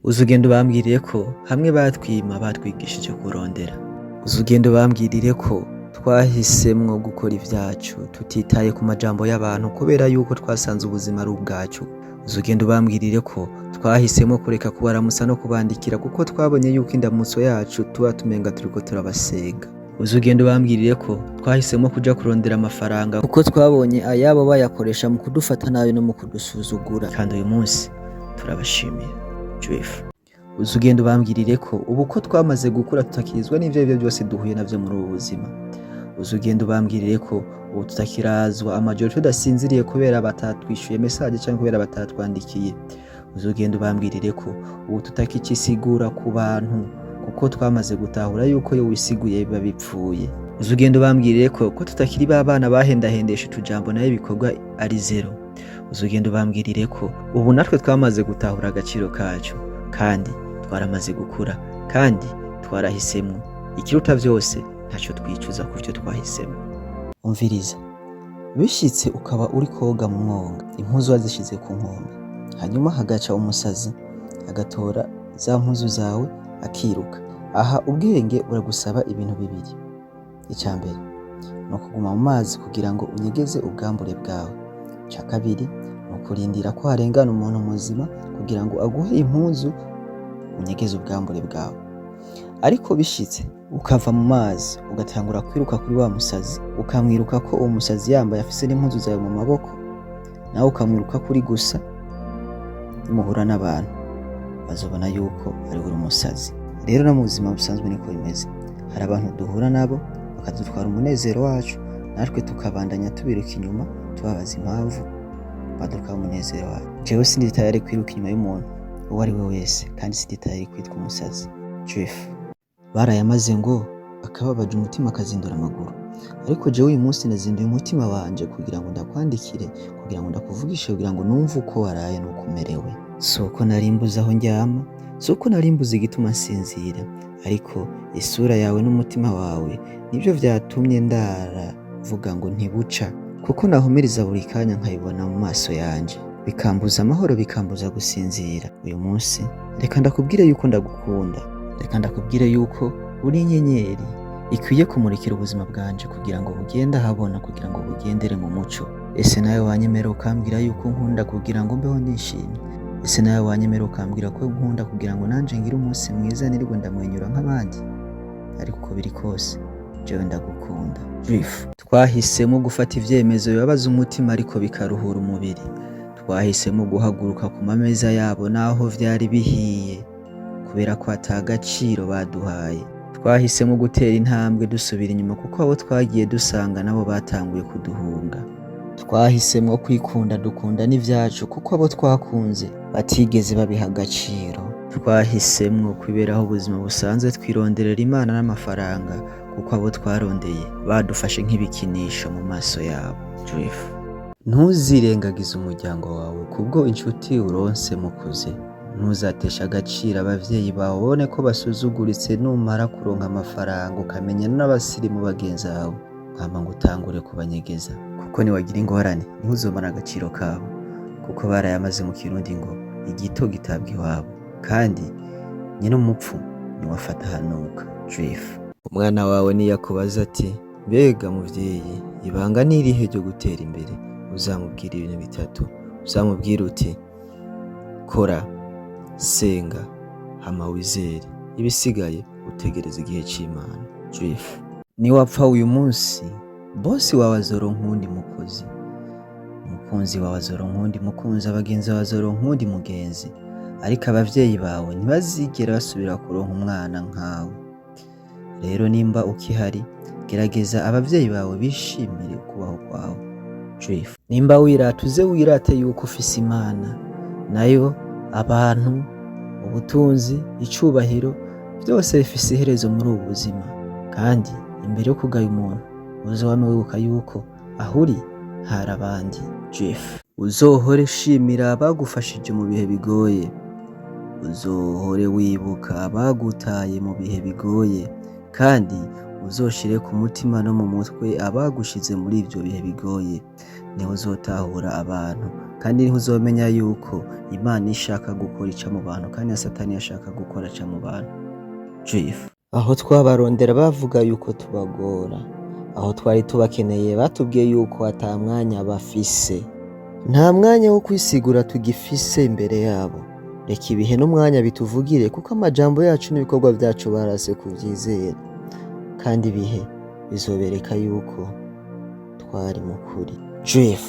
Uzugenda ubambwirire ko hamwe batwima batwigishije kurondera. Uzugenda ubambwirire ko twahisemwo gukora ivyacu tutitaye ku majambo y'abantu kubera yuko twasanze ubuzima ari ubwacu. Uzugenda ubambwirire ko twahisemwo kureka kubaramutsa no kubandikira kuko twabonye yuko indamutso yacu tuba tumenga turiko turabasega. Uzugenda ubambwirire ko twahisemwo kuja kurondera amafaranga kuko twabonye ayabo bayakoresha mu kudufata nabi no mu kudusuzugura. Kandi uyu munsi turabashimira. Juif. Uzugenda ubambwirire ko ubu ko twamaze gukura tutakirizwa n'ivyo arivyo vyose duhuye navyo muri ubu buzima. Uzugenda ubambwirire ko ubu tutakirazwa amajoro tudasinziriye kubera batatwishuye message canke kubera batatwandikiye. Uzugenda ubambwirire ko ubu tutakikisigura ku bantu kuko twamaze gutahura yuko iyo wisiguye biba bipfuye. Uzugenda ubambwirire ko tutakiri ba bana bahendahendesha utujambo nayo ibikorwa ari zero. Uzugenda ubambwirire ko ubu natwe twamaze gutahura agaciro kacu kandi twaramaze gukura kandi twarahisemwo. Ikiruta vyose ntaco twicuza kuvyo twahisemwo. Umviriza, bishitse ukaba uri koga mu mwonga, impuzu wazishize ku nkombe, hanyuma hagaca umusazi agatora za mpuzu zawe akiruka. Aha ubwenge buragusaba ibintu bibiri. Ica mbere ni ukuguma mu mazi kugira ngo unyegeze ubwambure bwawe. Ica kabiri ni ukurindira ko harengana umuntu muzima kugira ngo aguhe impuzu unyegeze ubwambure bwawe. Ariko bishitse ukava mu mazi ugatangura kwiruka kuri wa musazi, ukamwiruka ko uwo musazi yambaye afise n'impuzu zawe mu maboko, nawe ukamwiruka kuri gusa, nimuhura n'abantu bazobona yuko ari uri umusazi. Rero no mu buzima busanzwe niko bimeze. Hari abantu duhura nabo bakadutwara umunezero wacu, natwe tukabandanya tubiruka inyuma tubabaza impamvu badutwara umunezero wacu. Jewe sindi tayari kwiruka inyuma y'umuntu uwo ari we wese, kandi sindi tayari kwitwa umusazi. Juif. Barayamaze ngo akababaje umutima akazindura amaguru. Ariko jewe uyu munsi nazinduye umutima wanje kugira ngo ndakwandikire, kugira ngo ndakuvugishe, kugira ngo numve uko waraye n'uko umerewe. Si uko nari mbuze aho ndyama, si uko nari mbuze igituma nsinzira, ariko isura yawe n'umutima wawe nibyo vyatumye ndara mvuga ngo ntibuca, kuko nahumiriza buri kanya nkabibona mu maso yanje, bikambuza amahoro, bikambuza gusinzira. Uyu munsi reka ndakubwire yuko ndagukunda, reka ndakubwire yuko uri inyenyeri ikwiye kumurikira ubuzima bwanje kugira ngo bugende ahabona, kugira ngo bugendere mu muco. Ese nawe wanyemera ukambwira yuko nkunda kugira ngo mbeho nishimye? Ese nawe wanyemera ukambwira ko nkunda kugira ngo nanje ngire umunsi mwiza nirirwe ndamwenyura nk'abandi? Ariko uko biri kose jewe ndagukunda. Juif. Twahisemo gufata ivyemezo bibabaza umutima ariko bikaruhura umubiri. Twahisemo guhaguruka ku mameza yabo naho vyari bihiye kubera ko ata gaciro baduhaye. Twahisemo gutera intambwe dusubira inyuma kuko abo twagiye dusanga nabo batanguye kuduhunga. Twahisemwo kwikunda dukunda n'ivyacu kuko abo twakunze batigeze babiha agaciro. Twahisemwo kwiberaho ubuzima busanzwe twironderera Imana n'amafaranga kuko abo twarondeye badufashe nk'ibikinisho mu maso yabo. Juif. Ntuzirengagize umuryango wawe kubwo inshuti uronse mukuze. Ntuzateshe agaciro abavyeyi bawe ubone ko basuzuguritse numara kuronka amafaranga ukamenya n'abasirimu bagenzi bawe, hama ngo utangure kubanyegeza, kuko niwagira ingorane niho uzobona agaciro kabo, kuko barayamaze mu Kirundi ngo igito gitabwa iwabo, kandi nyene umupfu niwe afata ahanuka. Juif. Umwana wawe niyakubaza ati mbega muvyeyi ibanga n'irihe ryo gutera imbere, uzamubwira ibintu bitatu. Uzamubwira uti kora, senga, hama wizere, ibisigaye utegereze igihe c'Imana. Juif. Niwapfa uyu munsi, bosi wawe azoronka uwundi mukozi, umukunzi wawe azoronka uwundi mukunzi, abagenzi bawe bazoronka uwundi mugenzi, ariko abavyeyi bawe ntibazigera basubira kuronka umwana nkawe. Rero nimba ukihari, gerageza abavyeyi bawe bishimire ukubaho kwawe. Juif. Nimba wirata uze wirate yuko ufise Imana, nayo abantu, ubutunzi, icubahiro vyose bifise iherezo muri ubu buzima. Kandi imbere yo kugaya umuntu uzowame wibuka yuko aho uri hari abandi. Juif. Uzohore ushimira abagufashije mu bihe bigoye, uzohore wibuka abagutaye mu bihe bigoye, kandi uzoshire ku mutima no mu mutwe abagushize muri ivyo bihe bigoye. Niho uzotahura abantu Kandi niho uzomenya yuko Imana ishaka gukora ica mu bantu, kandi na Satani ashaka gukora aca mu bantu. Jif. Aho twabarondera bavuga yuko tubagora, aho twari tubakeneye batubwiye yuko ata mwanya bafise. Nta mwanya wo kwisigura tugifise imbere yabo. Reka ibihe n'umwanya bituvugire, kuko amajambo yacu n'ibikorwa vyacu barase kuvyizera. Kandi ibihe bizobereka yuko twari mu kuri. Jif.